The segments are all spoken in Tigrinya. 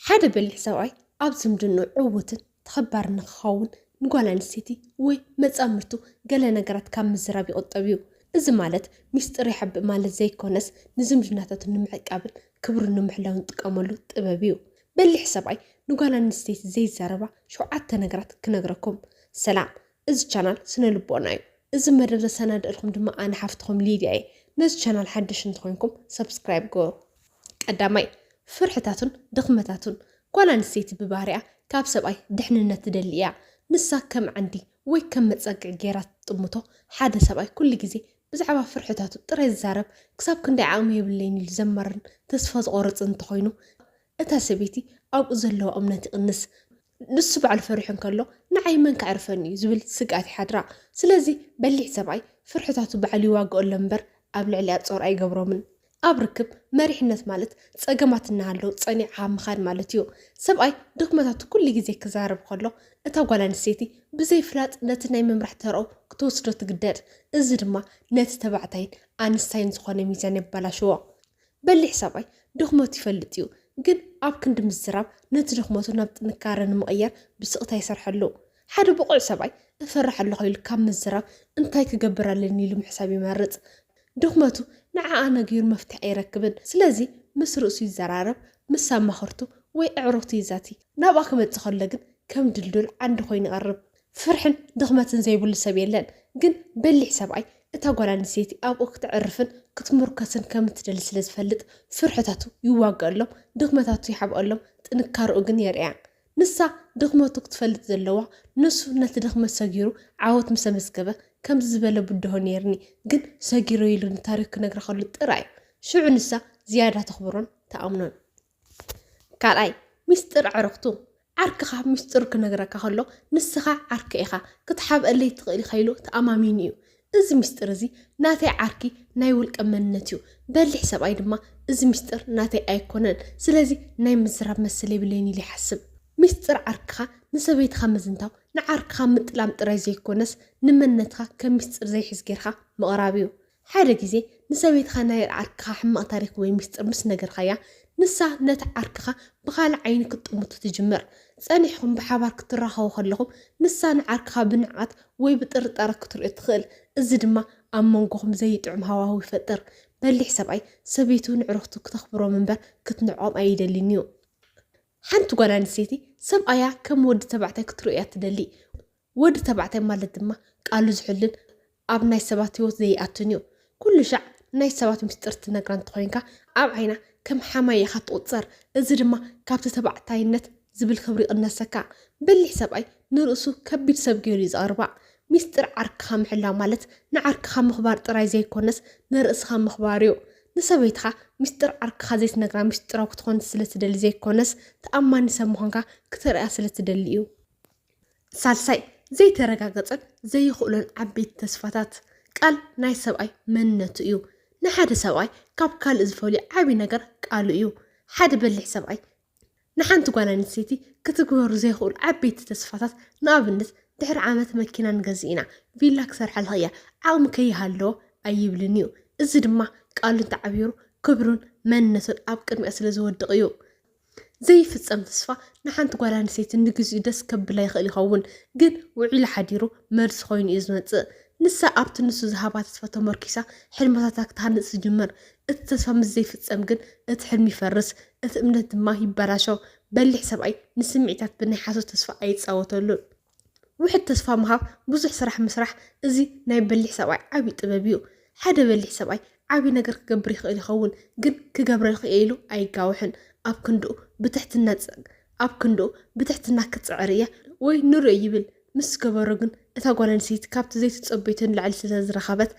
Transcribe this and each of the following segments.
ሓደ በሊሕ ሰብኣይ ኣብ ዝምድንኡ ዕዉትን ተኸባርን ንክኸውን ንጓል ኣንስተይቲ ወይ መጻምርቱ ገለ ነገራት ካብ ምዝራብ ይቑጠብ እዩ። እዚ ማለት ሚስጥር ይሓብእ ማለት ዘይኮነስ ንዝምድናታቱ ንምዕቃብን ክብሩ ንምሕላውን ዝጥቀመሉ ጥበብ እዩ። በሊሕ ሰብኣይ ንጓል ኣንስተይቲ ዘይዛረባ ሸውዓተ ነገራት ክነግረኩም። ሰላም፣ እዚ ቻናል ስነ ልቦና እዩ። እዚ መደብ ዘሰናድእልኩም ድማ ኣነ ሓፍትኹም ሊድያ እየ። ነዚ ቻናል ሓድሽ እንተኾይንኩም ሰብስክራይብ ግበሩ። ቀዳማይ፣ ፍርሕታቱን ድኽመታቱን። ጓል ኣንስተይቲ ብባህሪኣ ካብ ሰብኣይ ድሕንነት ትደሊ እያ። ንሳ ከም ዓንዲ ወይ ከም መጸግዒ ገይራ ትጥምቶ። ሓደ ሰብኣይ ኩሉ ግዜ ብዛዕባ ፍርሕታቱ ጥራይ ዝዛረብ፣ ክሳብ ክንደይ ዓቕሚ የብለይን ኢሉ ዘማርን ተስፋ ዝቖርጽን እንተኾይኑ፣ እታ ሰበይቲ ኣብኡ ዘለዋ እምነት ይቕንስ። ንሱ ባዕሉ ፈሪሑ እንከሎ ንዓይ መን ከዕርፈኒ እዩ ዝብል ስግኣት ይሓድራ። ስለዚ በሊሕ ሰብኣይ ፍርሕታቱ ባዕሉ ይዋግኣሎም እምበር ኣብ ልዕሊኣ ጾር ኣይገብሮምን። ኣብ ርክብ መሪሕነት ማለት ጸገማት እናሃለዉ ጸኒዕኻ ምኻድ ማለት እዩ። ሰብኣይ ድኽመታቱ ኩሉ ግዜ ክዛረብ ከሎ እታ ጓል ኣንስተይቲ ብዘይ ፍላጥ ነቲ ናይ ምምራሕ ተራኡ ክትወስዶ ትግደድ። እዚ ድማ ነቲ ተባዕታይን ኣንስታይን ዝኾነ ሚዛን የበላሽዎ። በሊሕ ሰብኣይ ድኽመቱ ይፈልጥ እዩ፣ ግን ኣብ ክንዲ ምዝራብ ነቲ ድኽመቱ ናብ ጥንካረ ንምቕያር ብስቕታ ይሰርሐሉ። ሓደ ብቑዕ ሰብኣይ እፈርሕ ኣለኹ ኢሉ ካብ ምዝራብ እንታይ ክገብር ኣለኒ ኢሉ ምሕሳብ ይመርጽ። ድኽመቱ ንዓኣ ነጊሩ መፍትሒ ኣይረክብን። ስለዚ ምስ ርእሱ ይዘራረብ፣ ምስ ኣማኸርቱ ወይ ኣዕሩኽቱ ይዛቲ። ናብኣ ክመጽእ ከሎ ግን ከም ድልዱል ዓንዲ ኮይኑ ይቐርብ። ፍርሕን ድኽመትን ዘይብሉ ሰብ የለን። ግን በሊሕ ሰብኣይ እታ ጓል ኣንስተይቲ ኣብኡ ክተዕርፍን ክትምርኮስን ከም እትደሊ ስለ ዝፈልጥ ፍርሕታቱ ይዋገኣሎም፣ ድኽመታቱ ይሓብኣሎም፣ ጥንካረኡ ግን የርእያ። ንሳ ድኽመቱ ክትፈልጥ ዘለዋ፣ ንሱ ነቲ ድኽመት ሰጊሩ ዓወት ምስ ኣመዝገበ፣ ከምዚ ዝበለ ብድሆ ነይርኒ፣ ግን ሰጊረ ኢሉ ንታሪኽ ክነግራ ከሎ ጥራይ እዩ። ሽዑ ንሳ ዝያዳ ተኽብሮን ትኣምኖን። ካልኣይ፣ ሚስጥር ኣዕሩኽቱ። ዓርክኻ ሚስጥሩ ክነግረካ ከሎ፣ ንስኻ ዓርከይ ኢኻ፣ ክትሓብኣለይ ትኽእል ኢኻ ኢሉ ተኣማሚኑ እዩ። እዚ ሚስጥር እዚ ናተይ ዓርኪ ናይ ውልቀ መንነት እዩ። በሊሕ ሰብኣይ ድማ እዚ ሚስጥር ናተይ ኣይኮነን፣ ስለዚ ናይ ምዝራብ መሰል የብለይን ኢሉ ይሓስብ። ሚስጥር ዓርክኻ ንሰበይትኻ ምዝንታው ንዓርክኻ ምጥላም ጥራይ ዘይኮነስ፣ ንመንነትኻ ከም ሚስጥር ዘይሕዝ ጌርካ ምቕራብ እዩ። ሓደ ግዜ ንሰበይትኻ ናይ ዓርክኻ ሕማቕ ታሪኽ ወይ ሚስጥር ምስ ነገርካያ፣ ንሳ ነቲ ዓርክኻ ብኻልእ ዓይኒ ክትጥምቶ ትጅምር። ጸኒሕኩም ብሓባር ክትራኸቡ ከለኹም፣ ንሳ ንዓርክኻ ብንዕቀት ወይ ብጥርጣረ ክትርእዮ ትኽእል። እዚ ድማ ኣብ መንጎኹም ዘይጥዑም ሃዋህው ይፈጥር። በሊሕ ሰብኣይ ሰበይቱ ንዕሩኽቱ ክተኽብሮም እምበር ክትንዕቆም ኣይደልን እዩ። ሓንቲ ጓል ኣንስተይቲ ሰብኣያ ከም ወዲ ተባዕታይ ክትርእያ ትደሊ። ወዲ ተባዕታይ ማለት ድማ ቃሉ ዝሕልን ኣብ ናይ ሰባት ህይወት ዘይኣትን እዩ። ኩሉ ሻዕ ናይ ሰባት ምስጢር ትነግራ እንተኾይንካ ኣብ ዓይና ከም ሓማይ ኢኻ ትቑጸር። እዚ ድማ ካብቲ ተባዕታይነት ዝብል ክብሪ ይቕነሰካ። በሊሕ ሰብኣይ ንርእሱ ከቢድ ሰብ ገይሩ እዩ ዘቕርባ። ሚስጥር ዓርክኻ ምሕላው ማለት ንዓርክኻ ምኽባር ጥራይ ዘይኮነስ ንርእስኻ ምኽባር እዩ። ንሰበይትኻ ሚስጥር ዓርክኻ ዘይትነግራ ሚስጥራዊ ክትኾን ስለ ትደሊ ዘይኮነስ ተኣማኒ ሰብ ምዃንካ ክተርእያ ስለ ትደሊ እዩ። ሳልሳይ፣ ዘይተረጋገጸን ዘይኽእሎን ዓበይቲ ተስፋታት። ቃል ናይ ሰብኣይ መንነቱ እዩ። ንሓደ ሰብኣይ ካብ ካልእ ዝፈልዮ ዓቢ ነገር ቃሉ እዩ። ሓደ በሊሕ ሰብኣይ ንሓንቲ ጓል ኣንስተይቲ ክትግበሩ ዘይኽእሉ ዓበይቲ ተስፋታት፣ ንኣብነት ድሕሪ ዓመት መኪና ንገዝእ ኢና፣ ቪላ ክሰርሓልኺ እያ፣ ዓቕሚ ከይሃለዎ ኣይብልን እዩ። እዚ ድማ ቃሉ እንተዓቢሩ ክብሩን መንነቱን ኣብ ቅድሚኣ ስለ ዝወድቕ እዩ። ዘይፍጸም ተስፋ ንሓንቲ ጓል ኣንስተይቲ ንግዚኡ ደስ ከብላ ይኽእል ይኸውን፣ ግን ውዒሉ ሓዲሩ መርዚ ኮይኑ እዩ ዝመጽእ። ንሳ ኣብቲ ንሱ ዝሃባ ተስፋ ተመርኪሳ ሕልምታታ ክትሃንጽ ትጅምር። እቲ ተስፋ ምስ ዘይፍጸም ግን እቲ ሕልሚ ይፈርስ፣ እቲ እምነት ድማ ይበላሾ። በሊሕ ሰብኣይ ንስምዒታት ብናይ ሓሶት ተስፋ ኣይጻወተሉን። ውሕድ ተስፋ ምሃብ፣ ብዙሕ ስራሕ ምስራሕ፣ እዚ ናይ በሊሕ ሰብኣይ ዓቢ ጥበብ እዩ። ሓደ በሊሕ ሰብኣይ ዓቢ ነገር ክገብር ይኽእል ይኸውን፣ ግን ክገብረልኪ እየ ኢሉ ኣይጋውሕን። ኣብ ክንድኡ ብትሕትና ጽ-፣ ኣብ ክንድኡ ብትሕትና ክጽዕር እየ ወይ ንርእዮ ይብል። ምስ ገበሮ ግን እታ ጓል ኣንስተይቲ ካብቲ ዘይትጸበየቶ ንላዕሊ ስለ ዝረኸበት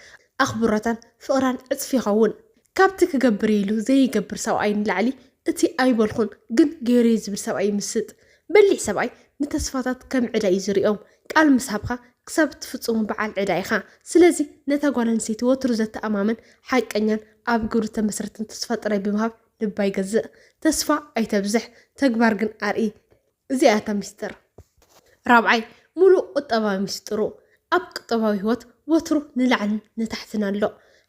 ኣኽብሮታን ፍቕራን ዕጽፊ ይኸውን። ካብቲ ክገብር እየ ኢሉ ዘይገብር ሰብኣይ ንላዕሊ እቲ ኣይበልኩን ግን ገይረ እየ ዝብል ሰብኣይ ይምስጥ። በሊሕ ሰብኣይ ንተስፋታት ከም ዕዳ እዩ ዝርእዮም። ቃል ምስ ሃብካ ክሳብ እትፍጽሞ በዓል ዕዳ ኢኻ። ስለዚ ነታ ጓል ኣንስተይቲ ወትሩ ዘተኣማምን ሓቀኛን ኣብ ግብሪ ተመስረተን ተስፋ ጥራይ ብምሃብ ልባ ይገዝእ። ተስፋ ኣይተብዝሕ፣ ተግባር ግን ኣርኢ። እዚኣ እታ ሚስጥር። ራብዓይ፣ ሙሉእ ቁጠባዊ ሚስጥሩ። ኣብ ቁጠባዊ ህይወት ወትሩ ንላዕልን ንታሕትን ኣሎ።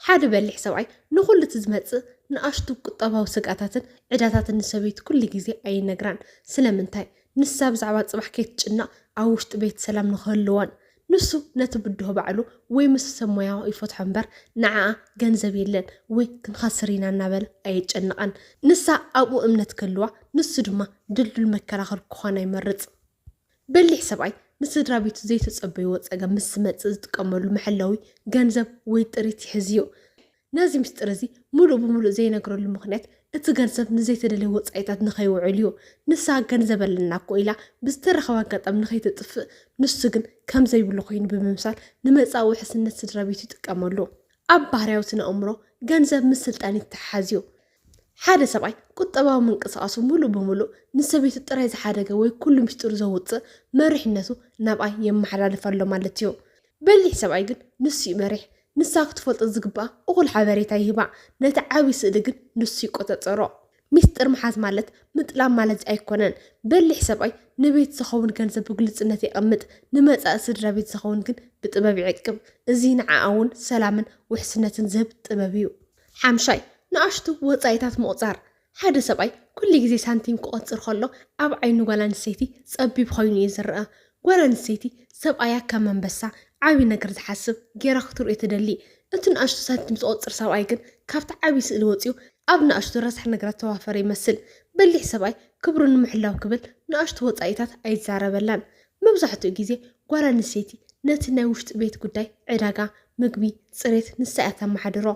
ሓደ በሊሕ ሰብኣይ ንኹሉ እቲ ዝመጽእ ንኣሽቱ ቁጠባዊ ስግኣታትን ዕዳታትን ንሰበይቱ ኩሉ ግዜ ኣይነግራን። ስለምንታይ? ንሳ ብዛዕባ ጽባሕ ከይትጭነቕ ኣብ ውሽጢ ቤት ሰላም ንኽህልዎን። ንሱ ነቲ ብድሆ ባዕሉ ወይ ምስ ሰብ ሞያ ይፈትሖ እምበር፣ ንዓኣ ገንዘብ የለን ወይ ክንኸስር ኢና እናበለ ኣየጨንቐን። ንሳ ኣብኡ እምነት ክህልዋ፣ ንሱ ድማ ድልዱል መከላኸል ክኾና ይመርጽ። በሊሕ ሰብኣይ ንስድራ ቤቱ ዘይተጸበይዎ ጸገም ምስ ዝመጽእ ዝጥቀመሉ መሐለዊ ገንዘብ ወይ ጥሪት ይሕዝ እዩ። ነዚ ምስጢር እዚ ሙሉእ ብሙሉእ ዘይነግረሉ ምኽንያት፣ እቲ ገንዘብ ንዘይተደለየ ወጻኢታት ንኸይውዕል እዩ። ንሳ ገንዘብ ኣለና እኮ ኢላ ብዝተረኸበ ኣጋጣሚ ንኸይተጥፍእ፣ ንሱ ግን ከም ዘይብሉ ኮይኑ ብምምሳል ንመጻኢ ውሕስነት ስድራ ቤቱ ይጥቀመሉ። ኣብ ባህርያዊ ስነ ኣእምሮ፣ ገንዘብ ምስ ስልጣን ይተሓሓዝ እዩ። ሓደ ሰብኣይ ቁጠባዊ ምንቅስቓሱ ሙሉእ ብሙሉእ ንሰበይቱ ጥራይ ዝሓደገ ወይ ኩሉ ምስጢሩ ዘውጽእ፣ መሪሕነቱ ናብኣ የመሓላልፍ ኣሎ ማለት እዩ። በሊሕ ሰብኣይ ግን ንሱ እዩ መሪሕ። ንሳ ክትፈልጦ ዝግባኣ እኹል ሓበሬታ ይህባ። ነቲ ዓብዪ ስእሊ ግን ንሱ ይቆጻጸሮ። ሚስጥር ምሓዝ ማለት ምጥላም ማለት ኣይኮነን። በሊሕ ሰብኣይ ንቤት ዝኸውን ገንዘብ ብግሉጽነት የቐምጥ፣ ንመጻኢ ስድራ ቤት ዝኸውን ግን ብጥበብ ይዕቅብ። እዚ ንዓኣ እውን ሰላምን ውሕስነትን ዝህብ ጥበብ እዩ። ሓምሻይ፣ ንኣሽቱ ወጻኢታት ምቑጻር። ሓደ ሰብኣይ ኩሉ ግዜ ሳንቲም ክቖጽር ከሎ፣ ኣብ ዓይኒ ጓል ኣንስተይቲ ጸቢብ ኮይኑ እዩ ዝረኣ። ጓል ኣንስተይቲ ሰብኣያ ከም ኣንበሳ፣ ዓቢ ነገር ዝሓስብ ጌራ ክትርእዮ ትደሊ። እቲ ንኣሽቱ ሳንቲም ዝቖጽር ሰብኣይ ግን ካብቲ ዓቢ ስእሊ ወጺኡ ኣብ ንኣሽቱ ረሳሕ ነገራት ተዋፈረ ይመስል። በሊሕ ሰብኣይ ክብሩ ንምሕላው ክብል ንኣሽቱ ወጻኢታት ኣይዛረበላን። መብዛሕትኡ ግዜ ጓል ኣንስተይቲ ነቲ ናይ ውሽጢ ቤት ጉዳይ፣ ዕዳጋ፣ ምግቢ፣ ጽሬት ንሳ እያ ተመሓድሮ።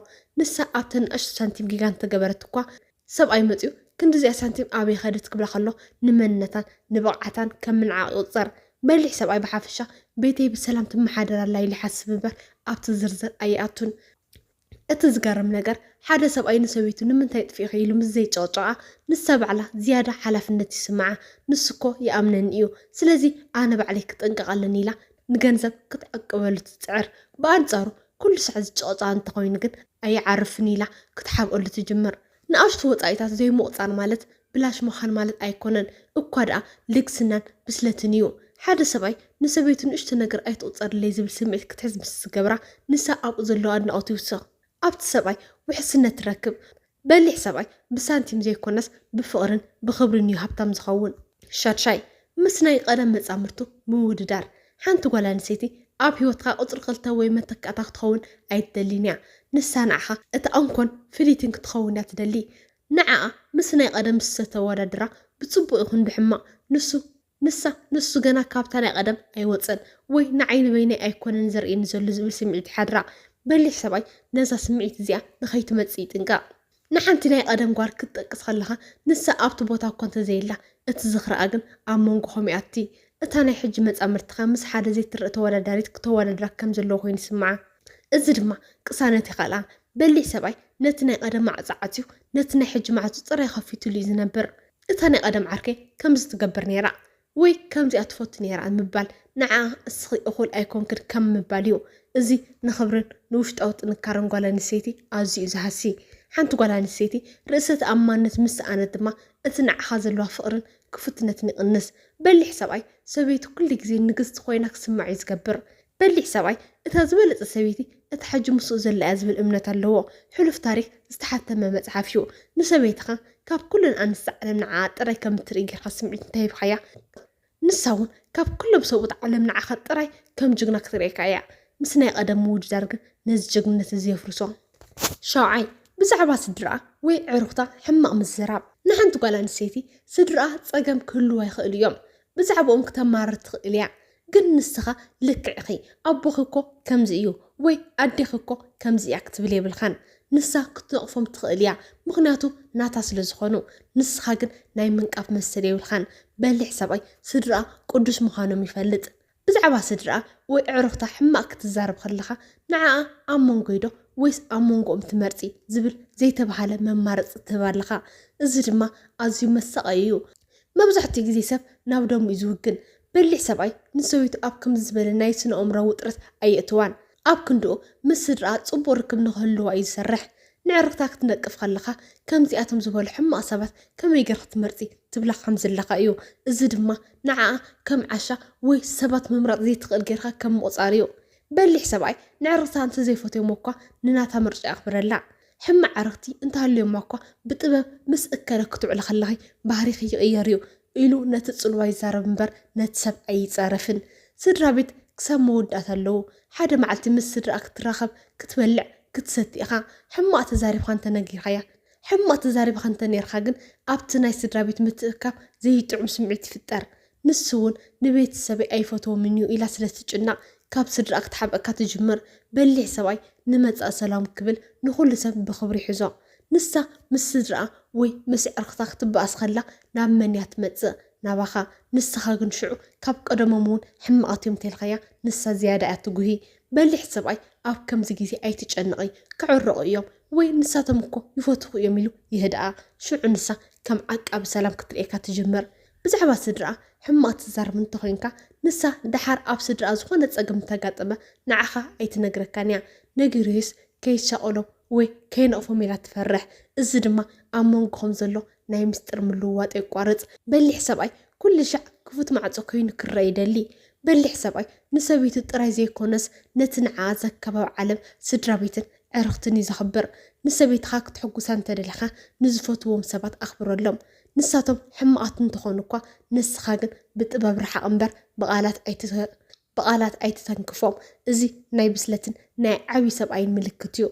ንሳ ኣብተን ንኣሽቱ ሳንቲም ጌጋ እንተገበረት እኳ፣ ሰብኣይ መጺኡ ክንድዚኣ ሳንቲም ኣበይ ከደት ክብላ ከሎ፣ ንመንነታን ንብቕዓታን ከም ንዓኣ ይቑጸር። በሊሕ ሰብኣይ ብሓፈሻ ቤተይ ብሰላም ትመሓደር ኣላ ኢሉ ይሓስብ እምበር ኣብቲ ዝርዝር ኣይኣቱን። እቲ ዝገርም ነገር፣ ሓደ ሰብኣይ ንሰበይቱ ንምንታይ ጥፊእኺ ኢሉ ምስ ዘይጨቕጨቓ፣ ንሳ ባዕላ ዝያዳ ሓላፍነት ይስምዓ። ንሱ እኮ ይኣምነኒ እዩ፣ ስለዚ ኣነ ባዕለይ ክጥንቀቕ ኣለኒ ኢላ ንገንዘብ ክትዕቅበሉ ትጽዕር። ብኣንጻሩ፣ ኩሉ ሳዕ ዝጭቕጨቓ እንተኾይኑ ግን ኣይዓርፍን ኢላ ክትሓብአሉ ትጅምር። ንኣሽቱ ወጻኢታት ዘይምቑጻር ማለት ብላሽ ምዃን ማለት ኣይኮነን፣ እኳ ደኣ ልግስናን ብስለትን እዩ። ሓደ ሰብኣይ ንሰበይቱ ንእሽቶ ነገር ኣይትቑጸርለይ ዝብል ስምዒት ክትሕዝ ምስ ዝገብራ፣ ንሳ ኣብኡ ዘለዎ ኣድናቖት ይውስኽ። ኣብቲ ሰብኣይ ውሕስነት ትረክብ። በሊሕ ሰብኣይ ብሳንቲም ዘይኮነስ ብፍቕርን ብኽብርን እዩ ሃብታም ዝኸውን። ሻድሻይ፣ ምስ ናይ ቀደም መጻምርቱ ምውድዳር። ሓንቲ ጓል ኣንስተይቲ ኣብ ህይወትካ ቁጽሪ ክልተ ወይ መተካእታ ክትኸውን ኣይትደልን እያ። ንሳ ንዓኻ እቲ ኣንኮን ፍልይትን ክትኸውን እያ ትደሊ። ንዓኣ ምስ ናይ ቀደም ምስ ተወዳድራ፣ ብጽቡቕ ይኹን ብሕማቕ፣ ንሱ፣ ንሳ፣ ንሱ ገና ካብታ ናይ ቀደም ኣይወጸን ወይ ንዓይ ንበይነይ ኣይኮነን ዘርእየኒ ዘሎ ዝብል ስምዒት ይሓድራ። በሊሕ ሰብኣይ ነዛ ስምዒት እዚኣ ንኸይትመጽእ ይጥንቀቕ። ንሓንቲ ናይ ቀደም ጓል ክትጠቅስ ከለኻ፣ ንሳ ኣብቲ ቦታ እኳ እንተዘየላ፣ እቲ ዝኽርኣ ግን ኣብ መንጎኹም ይኣቲ። እታ ናይ ሕጂ መጻምድትኻ ምስ ሓደ ዘይትረእ ተወዳዳሪት ክተወዳድራ ከም ዘለዎ ኮይኑ ይስምዓ። እዚ ድማ ቅሳነት ይኸልኣ። በሊሕ ሰብኣይ ነቲ ናይ ቀደም ማዕጾ ዓጽዩ፣ ነቲ ናይ ሕጂ ማዕጾ ጥራይ ከፊቱሉ እዩ ዝነብር። እታ ናይ ቀደም ዓርከይ ከምዚ ትገብር ነይራ፣ ወይ ከምዚኣ ትፈቱ ነይራ ምባል፣ ንዓ እስኺ እኹል ኣይኮንክን ከም ምባል እዩ። እዚ ንኽብርን ንውሽጣዊ ጥንካረን ጓል ኣንስተይቲ ኣዝዩ እዩ ዝሃሲ። ሓንቲ ጓል ኣንስተይቲ ርእሰ ተኣማንነት ምስ ሰኣነት ድማ፣ እቲ ንዓኻ ዘለዋ ፍቕርን ክፉትነትን ይቕንስ። በሊሕ ሰብኣይ ሰበይቱ ኩሉ ግዜ ንግስቲ ኮይና ክስምዓ እዩ ዝገብር። በሊሕ ሰብኣይ እታ ዝበለጸ ሰበይቲ እታ ሕጂ ምስኡ ዘላ እያ ዝብል እምነት ኣለዎ። ሕሉፍ ታሪክ ዝተሓተመ መጽሓፍ እዩ። ንሰበይትኻ ካብ ኩለን ኣንስቲ ዓለም ንዓኣ ጥራይ ከም እትርኢ ጌርካ ስምዒት እንተሂብካያ፣ ንሳ እውን ካብ ኩሎም ሰብኡት ዓለም ንዓኻ ጥራይ ከም ጅግና ክትርእየካ እያ። ምስ ናይ ቀደም ምውድዳር ግን ነዚ ጅግንነት እዚ የፍርሶ። ሻውዓይ፣ ብዛዕባ ስድራኣ ወይ ዕሩኽታ ሕማቕ ምዝራብ። ንሓንቲ ጓል ኣንስተይቲ ስድራኣ ጸገም ክህልዋ ይኽእሉ እዮም። ብዛዕባኦም ክተማርር ትኽእል እያ። ግን ንስኻ ልክዕ ኢኺ፣ ኣቦኺ እኮ ከምዚ እዩ ወይ ኣዴኺ እኮ ከምዚ እያ ክትብል የብልካን። ንሳ ክትነቕፎም ትኽእል እያ፣ ምኽንያቱ ናታ ስለ ዝኾኑ። ንስኻ ግን ናይ ምንቃፍ መሰል የብልካን። በሊሕ ሰብኣይ ስድራኣ ቅዱስ ምዃኖም ይፈልጥ። ብዛዕባ ስድራኣ ወይ ኣዕሩኽታ ሕማቕ ክትዛረብ ከለኻ፣ ንዓኣ ኣብ መንጎይ ዶ ወይስ ኣብ መንጎኦም ትመርጺ ዝብል ዘይተባህለ መማረጺ ትህብ ኣለኻ። እዚ ድማ ኣዝዩ መሳቐዪ እዩ። መብዛሕትኡ ግዜ ሰብ ናብ ደሙ እዩ ዝውግን። በሊሕ ሰብኣይ ንሰበይቱ ኣብ ከምዚ ዝበለ ናይ ስነ ኣእምሮ ውጥረት ኣየእትዋን። ኣብ ክንድኡ ምስ ስድራኣ ጽቡቕ ርክብ ንኽህልዋ እዩ ዝሰርሕ። ንዕርኽታ ክትነቅፍ ከለኻ፣ ከምዚኣቶም ዝበሉ ሕማቕ ሰባት ከመይ ጌርካ ክትመርጺ ትብላ ከም ዘለኻ እዩ። እዚ ድማ ንዓኣ ከም ዓሻ ወይ ሰባት ምምራጽ ዘይትኽእል ጌርካ ከም ምቑጻር እዩ። በሊሕ ሰብኣይ ንዕርኽታ እንተዘይፈትዮም እኳ ንናታ ምርጫ የኽብረላ። ሕማቕ ዕርኽቲ እንተሃልዮማ እኳ ብጥበብ ምስ እከለ ክትውዕሊ ከለኺ ባህሪኺ ይቕየር እዩ ኢሉ ነቲ ጽልዋ ይዛረብ እምበር ነቲ ሰብ ኣይጻረፍን። ስድራ ቤት ክሳብ መወዳእታ ኣለዉ። ሓደ መዓልቲ ምስ ስድራኣ ክትራኸብ፣ ክትበልዕ፣ ክትሰቲ ኢኻ። ሕማቕ ተዛሪብካ እንተነጊርካያ፣ ሕማቕ ተዛሪብካ እንተነይርካ ግን ኣብቲ ናይ ስድራ ቤት ምትእካብ ዘይጥዑም ስምዒት ይፍጠር። ንሱ እውን ንቤተሰበይ ኣይፈትዎምን እዩ ኢላ ስለ ትጭነቕ ካብ ስድራኣ ክትሓብአካ ትጅምር። በሊሕ ሰብኣይ ንመጻኢ ሰላም ክብል ንኹሉ ሰብ ብኽብሪ ይሕዞ። ንሳ ምስ ስድራኣ ወይ ምስ ዕርኽታ ክትበኣስ ከላ ናብ መን እያ ትመጽእ? ናባኻ። ንስኻ ግን ሽዑ ካብ ቀደሞም እውን ሕማቓት እዮም እንተልካያ ንሳ ዝያዳ እያ ትጉሂ። በሊሕ ሰብኣይ ኣብ ከምዚ ግዜ ኣይትጨነቒ፣ ክዕረቑ እዮም ወይ ንሳቶም እኮ ይፈትኹ እዮም ኢሉ ይህድኣ። ሽዑ ንሳ ከም ዓቃቢ ሰላም ክትርእየካ ትጅምር። ብዛዕባ ስድራኣ ሕማቕ ትዛረብ እንተኾይንካ ንሳ ደሓር ኣብ ስድራኣ ዝኾነ ጸገም እንተጋጠመ ንዓኻ ኣይትነግረካን እያ። ነጊሩስ ከይሻቐሎ ወይ ከይነቕፎም ኢላ ትፈርሕ። እዚ ድማ ኣብ መንጎኹም ዘሎ ናይ ምስጢር ምልውዋጥ የቋርጽ። በሊሕ ሰብኣይ ኩሉ ሻዕ ክፉት ማዕጾ ኮይኑ ክረአ ይደሊ። በሊሕ ሰብኣይ ንሰበይቱ ጥራይ ዘይኮነስ ነቲ ንዓኣ ዘከባቢ ዓለም ስድራ ቤትን ዕርኽትን እዩ ዘኽብር። ንሰበይትኻ ክትሕጉሳ እንተደሊኻ ንዝፈትዎም ሰባት ኣኽብረሎም። ንሳቶም ሕማቓት እንተኾኑ እኳ ንስኻ ግን ብጥበብ ርሓቕ እምበር ብቓላት ኣይትተ ብቓላት ኣይትተንክፎም። እዚ ናይ ብስለትን ናይ ዓብዪ ሰብኣይን ምልክት እዩ።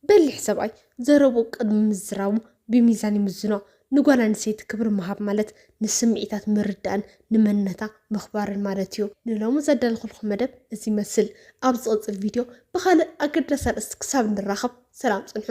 በሊሕ ሰብኣይ ዘረብኡ ቅድሚ ምዝራቡ ብሚዛን ይምዝኖ። ንጓል ኣንስተይቲ ክብሪ ምሃብ ማለት ንስምዒታት ምርዳእን ንመንነታ ምኽባርን ማለት እዩ። ንሎሚ ዘዳለኹልኩም መደብ እዚ ይመስል። ኣብ ዝቕጽል ቪድዮ ብኻልእ ኣገዳሲ ኣርእስቲ ክሳብ ንራኸብ ሰላም ጽንሑ።